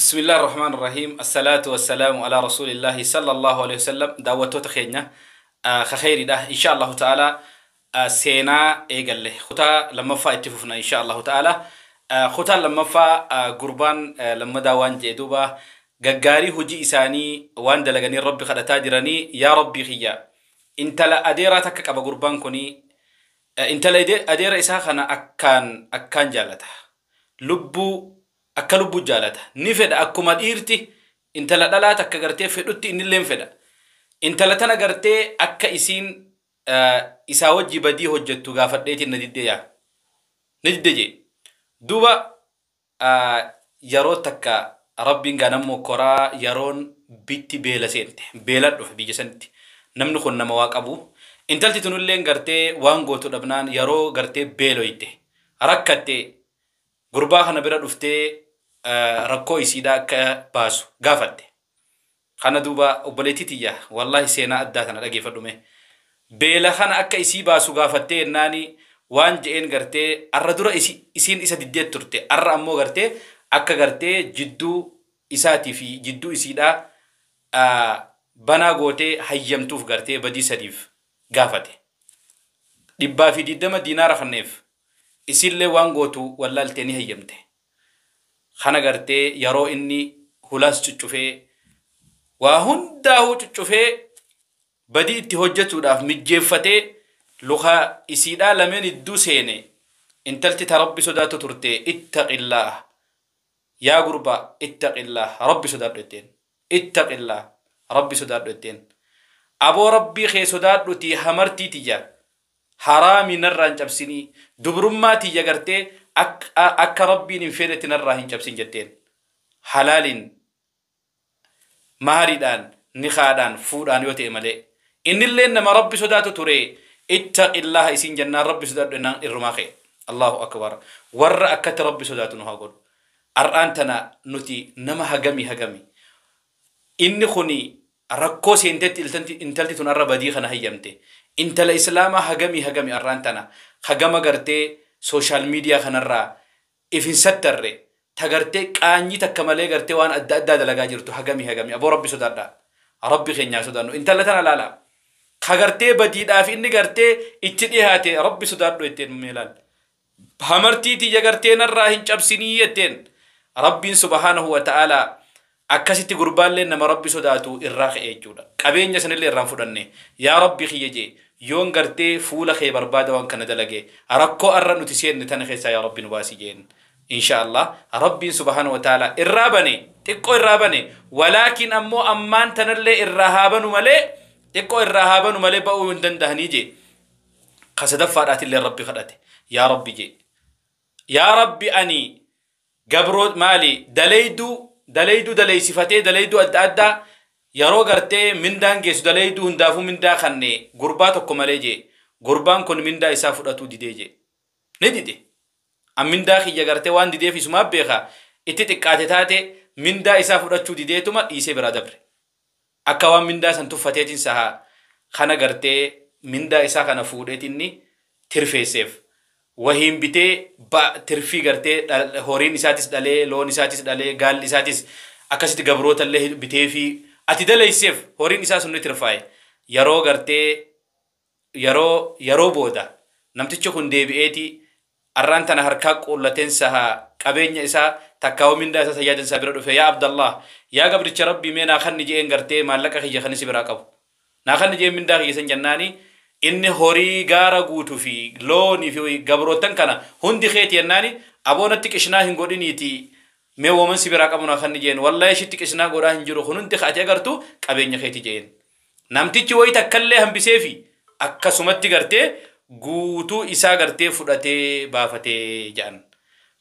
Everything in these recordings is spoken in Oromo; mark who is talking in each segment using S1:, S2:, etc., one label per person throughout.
S1: بسم الله الرحمن الرحيم، الصلاة والسلام على رسول الله صلى الله عليه وسلم. دعوتو تخينيا خيري ده إن شاء الله تعالى. Seenaa eegalle kutaa lammaffaa itti fufna إن شاء الله تعالى. Kutaa lammaffaa gurbaan lammadaa waan jedhe duuba gaggaarii hojii isaanii waan dalaganii rabbi kadhataa jiranii, yaa rabbii kiyya, intala adeeraa takka qaba gurbaan kunii. Intala adeera isaa kana akkaan akkaan jaalata, lubbuu akka lubbuu jaalata, ni fedha. Akkuma dhiirti intala dhalaa takka gartee fedhutti innilleen fedha. Intala tana gartee akka isiin isaa wajji badii hojjettu gaafadheetiin na diddee, yaa na didde jee. Duuba yeroo takka rabbiin ganammoo koraa yeroon bitti beela seente, beela dhufe biyya sanitti. Namni kun nama waa qabu. Intalti tunilleen gartee waan gootu dhabnaan yeroo gartee beeloyte rakkatte gurbaa kana bira dhuftee rakkoo isiidhaa akka baasu gaafatte. Kana duuba obboleettii tiyya, wallaahi seenaa addaa tana dhageeffadhume. Beela kana akka isii baasu gaafattee yennaani waan je'een gartee arra dura isiin isa diddeet turte, arra ammoo gartee akka gartee jidduu isaatii fi jidduu isiidhaa banaa gootee hayyamtuuf gartee badii sadiif gaafate. 120 diinaara kanneef isillee waan gootu wallaaltee ni hayyamte. Kana gartee yeroo inni hulaas cuccufee waa hundaa'uu cuccufee badii itti hojjetuudhaaf mijjeeffatee luka isiidhaa lameen idduu seene, intalti ta rabbi sodaatu turte, "اتق الله yaa gurbaa, اتق الله, rabbi sodaadhu" jetteen. "اتق الله, rabbi sodaadhu" jetteen. "Aboo rabbii kee sodaadhuti hamartii tiyya haraamii narraa hin cabsinii, dubrummaa tiyya gartee akka rabbiin hin fedhetti narraa hin cabsin" jetteen. "Halaaliin maariidhaan nikaadhaan fuudhaan yoo ta'e malee." Innillee nama rabbi sodaatu ture. "اتق الله" isin jennaan, rabbi sodaadhu jennaan irrumaa ka'e. الله أكبر. Warra akkatti rabbi sodaatu nu haa godhu. Har'aan tana nuti nama hagamii hagami? Inni kuni rakkoo seentetti intalti tun arra badii kana hayyamte. Intala islaamaa hagamii hagami har'aan tana hagama gartee social media kanarraa ifin sattarre tagartee qaanyii takka malee gartee waan adda addaa dalagaa jirtu hagamii hagami? Aboo rabbi sodaadha, rabbi keenyaa sodaannu. Intala tana laala, kagartee badiidhaaf inni gartee itti dhiyaate rabbi sodaadhu jetteen. Meelaal hamartii tiyya gartee narraa hin cabsinii jetteen. Rabbiin سبحانه وتعالى akkasitti gurbaallee nama rabbi sodaatu irraa ka'e jechuudha. Qabeenya sanillee irraan fudhanne. "Yaa rabbi kiyya," jee, "yoon gartee fuula kee barbaada waan kana dalage, rakkoo arra nuti seenne tana keessaa yaa rabbi nu baasi" jeen. إن شاء الله rabbiin سبحانه وتعالى irraa bane, xiqqoo irraa bane. Walaakin ammoo ammaan tanallee irraa haa banu malee, xiqqoo irraa haa banu malee ba'uu hin dandahanii jee. Ka sadaffaadhaatillee rabbi kadhate. "Yaa rabbi," jee, "yaa rabbi, ani gabroo maali daleeyduu daleeyduu daleeysifatee daleeyduu adda addaa yeroo gartee mindaan geessu daleeyduu hundaafuu mindaa kanne gurbaa tokko malee" jee. "Gurbaan kun mindaa isaa fudhatuu didee" jee. "Ni dide. An mindaa kiyya gartee waan dideef isumaa beeka, itti xiqqaate taate mindaa isaa fudhachuu dideetuma dhiisee biraa dabre. Akka waan mindaa san tuffateetiin sahaa. Kana gartee mindaa isaa kana fuudheetinni tirfeesseef. Wahiin bitee tirfii gartee horiin isaatis dhalee, loon isaatis dhalee, gaalli isaatis akkasitti gabroota illee bitee fi ati daleesseef horiin isaa sun ni tirfaa'e. Yeroo gartee yeroo booda namtichi kun deebi'eeti arraan tana harkaa quullateen sahaa qabeenya isaa takkaawwa mindaa isaa tajaajila isaa bira dhufe. "Yaa Abdallah, yaa gabricha rabbii, mee naa kanni" je'een. "Gartee maallaqa kiyya kan si biraa qabu naa kanni" je'een. "Mindaa kiyya san" jennaani, inni horii gaara guutuu fi loonii fi gabrootan kana hundi keeti jennaani, "Aboonatti qishnaa hin godhiniiti, mee woman si biraa qabu naa kanni" jeen. "Wallahi ishitti qishnaa godhaa hin jiru, kun hundi ati agartu qabeenya keeti" jeen. Namtichi wayi takkallee hambisee fi akkasumatti gartee guutuu isaa gartee fudhatee baafatee jedhan.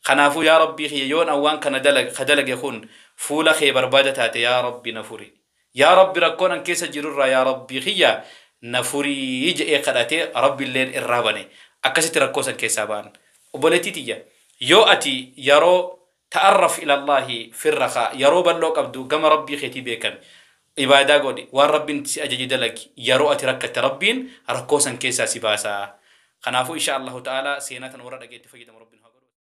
S1: Kanaafuu yaa rabbii kiyya, yoon an waan kana dalage kun fuula kee barbaada taate, yaa rabbi na furi, yaa rabbi rakkoon an keessa jirurraa yaa rabbii kiyya na furii jedhee kadhatee rabbiilleen irraa bane. Akkasitti rakkoo san keessaa ba'an. Obboleettii tiyya, yoo ati yeroo تعرف إلى الله في الرخاء, yeroo bal'oo qabdu gama rabbii keetii beekame, ibaadaa godhi, waan rabbiin si ajaje dalagi, yeroo ati rakkatte rabbiin rakkoo san keessaa si baasaa. Kanaafuu إن شاء الله تعالى seenaa tan warra dhageetti fayyadamu rabbiin.